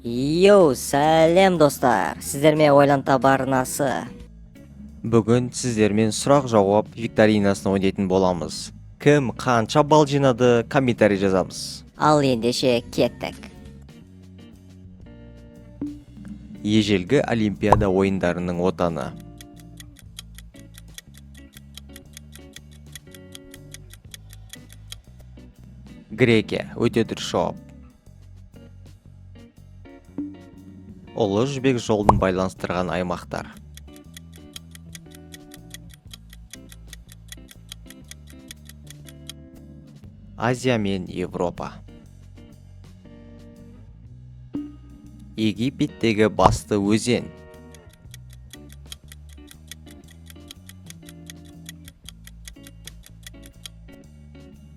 Йоу, сәлем достар! Сіздермен Ойлан Таба арнасы. Бүгін сіздермен сұрақ-жауап викторинасын ойнайтын боламыз. Кім қанша балл жинады, комментарий жазамыз. Ал ендеше кеттік. Ежелгі Олимпиада ойындарының отаны. Грекия, өте дұрыс жауап. Ұлы жібек жолын байланыстырған аймақтар. Азия мен Европа. Египеттегі басты өзен.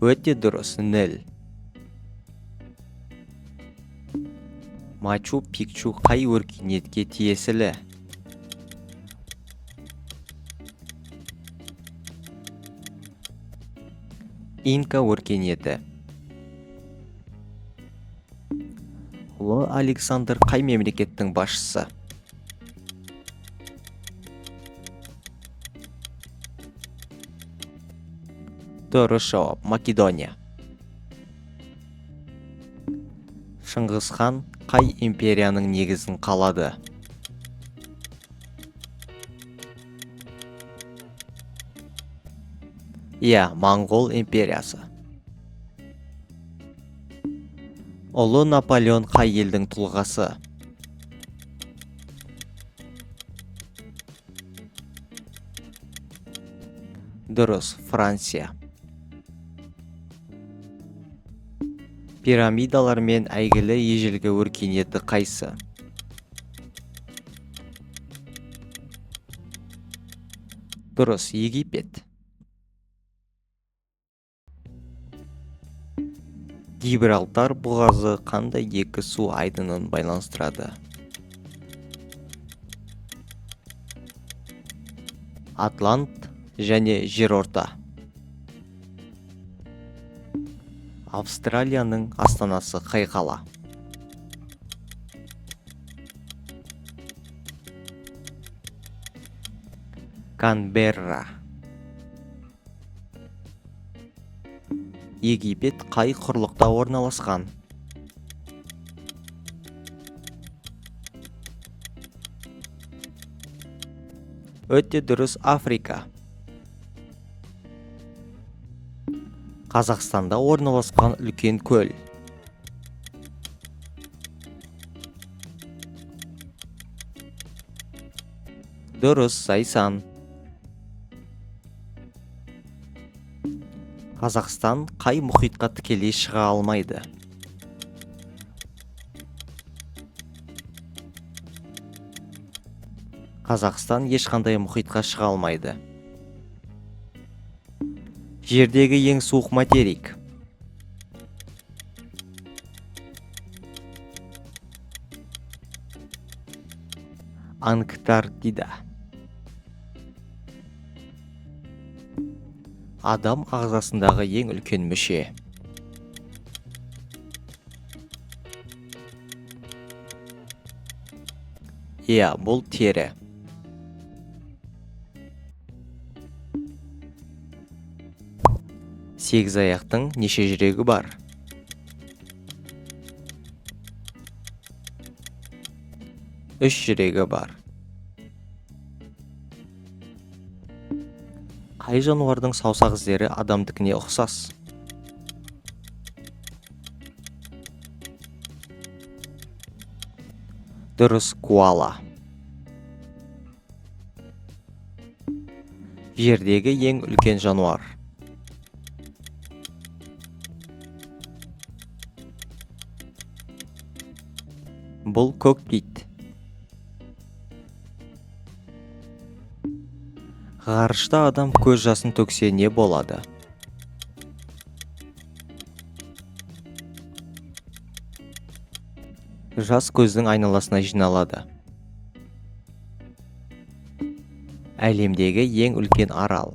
Өте дұрыс, Ніл. Мачу-Пикчу қай өркениетке тиесілі? Инка өркениеті. Ұлы Александр қай мемлекеттің басшысы? Дұрыс жауап, Македония. Шыңғыс хан қай империяның негізін қалады? Иә, Моңғол империясы. Ұлы Наполеон қай елдің тұлғасы? Дұрыс, Франция. Пирамидалармен әйгілі ежелгі өркениеті қайсы? Дұрыс, Египет. Гибралтар бұғазы қандай екі су айдынын байланыстырады? Атлант және Жерорта. Австралияның астанасы қай қала? Канберра. Египет қай құрлықта орналасқан? Өте дұрыс, Африка. Қазақстанда орналасқан үлкен көл. Дұрыс, Зайсан. Қазақстан қай мұхитқа тікелей шыға алмайды? Қазақстан ешқандай мұхитқа шыға алмайды. Жердегі ең суық материк. Антарктида. Адам ағзасындағы ең үлкен мүше. Иә, бұл тері. Сегіз аяқтың неше жүрегі бар? 3 жүрегі бар. Қай жануардың саусақ іздері адамдікіне ұқсас? Дұрыс, коала. Жердегі ең үлкен жануар. Бұл көк кит. Ғарышта адам көз жасын төксе не болады? Жас көздің айналасына жиналады. Әлемдегі ең үлкен арал.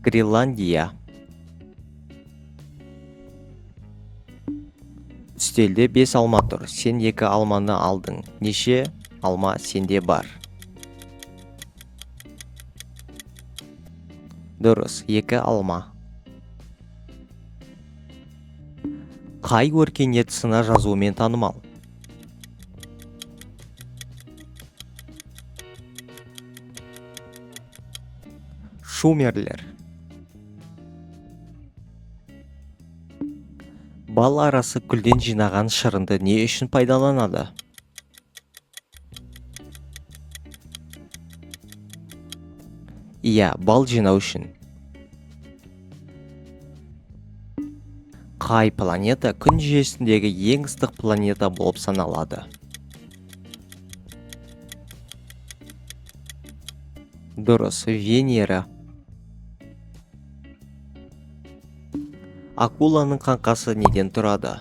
Гренландия. Үстелде 5 алма тұр. Сен 2 алманы алдың. Неше алма сенде бар? Дұрыс, 2 алма. Қай өркениет сына жазуымен танымал? Шумерлер. Бал арасы гүлден жинаған шырынды не үшін пайдаланады? Иә, бал жинау үшін. Қай планета күн жүйесіндегі ең ыстық планета болып саналады? Дұрыс, Венера. Акуланың қаңқасы неден тұрады?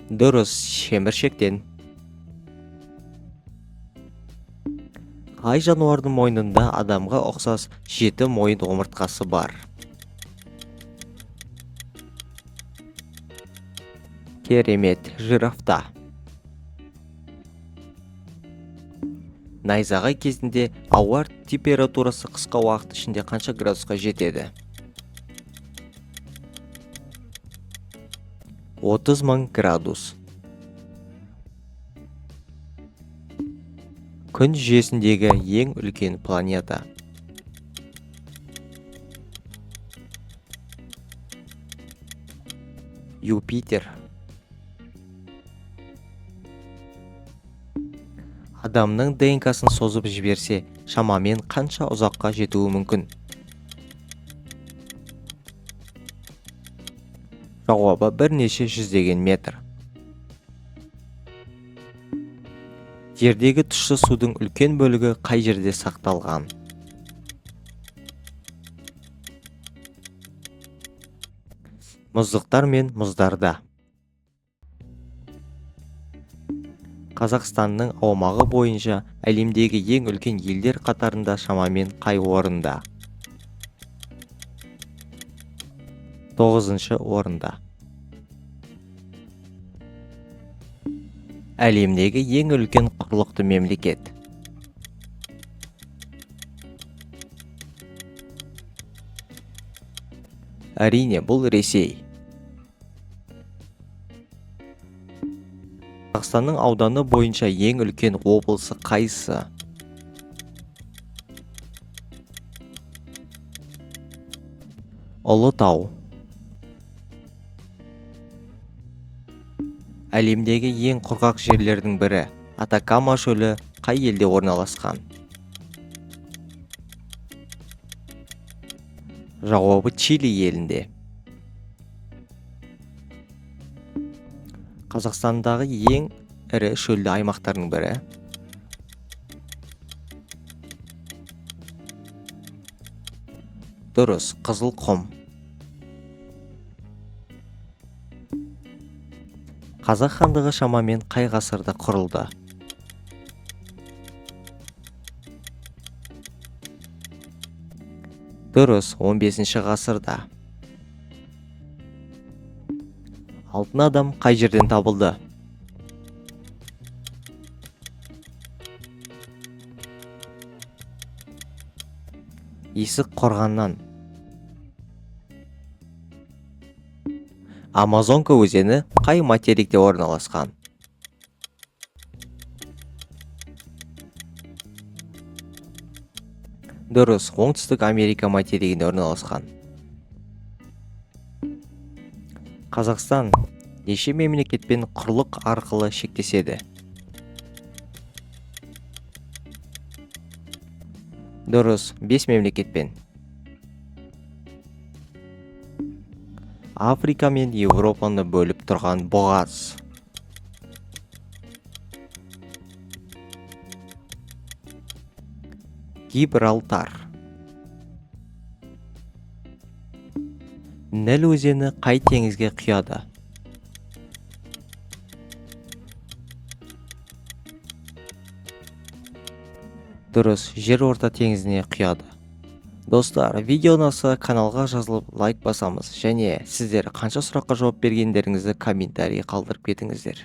Дұрыс, шеміршектен. Қай жануардың мойнында адамға ұқсас 7 мойын омыртқасы бар? Керемет, жирафта. Найзағай кезінде ауа температурасы қысқа уақыт ішінде қанша градусқа жетеді? 30 мың градус. Күн жүйесіндегі ең үлкен планета. Юпитер. Адамның ДНК-сын созып жіберсе, шамамен қанша ұзаққа жетуі мүмкін? Жауабы бірнеше жүздеген метр. Жердегі тұщы судың үлкен бөлігі қай жерде сақталған? Мұздықтар мен мұздарда. Қазақстанның аумағы бойынша әлемдегі ең үлкен елдер қатарында шамамен қай орында? 9-шы орында. Әлемдегі ең үлкен құрлықты мемлекет. Әрине, бұл Ресей. Қазақстанның ауданы бойынша ең үлкен облысы қайсы? Ұлытау. Әлемдегі ең құрғақ жерлердің бірі Атакама шөлі қай елде орналасқан? Жауабы Чили елінде. Қазақстандағы ең ірі шөлді аймақтардың бірі. Дұрыс, Қызыл құм. Қазақ хандығы шамамен қай ғасырда құрылды? Дұрыс, 15 ғасырда. Алтын адам қай жерден табылды? Есік қорғаннан. Амазонка өзені қай материкте орналасқан? Дұрыс, Оңтүстік Америка материгінде орналасқан. Қазақстан неше мемлекетпен құрлық арқылы шектеседі? Дұрыс, 5 мемлекетпен. Африка мен Еуропаны бөліп тұрған бұғаз. Гибралтар. Ніл өзені қай теңізге құяды? Дұрыс, Жерорта теңізіне құяды. Достар, видео ұнаса, каналға жазылып, лайк басамыз және сіздер қанша сұраққа жауап бергендеріңізді комментарий қалдырып кетіңіздер.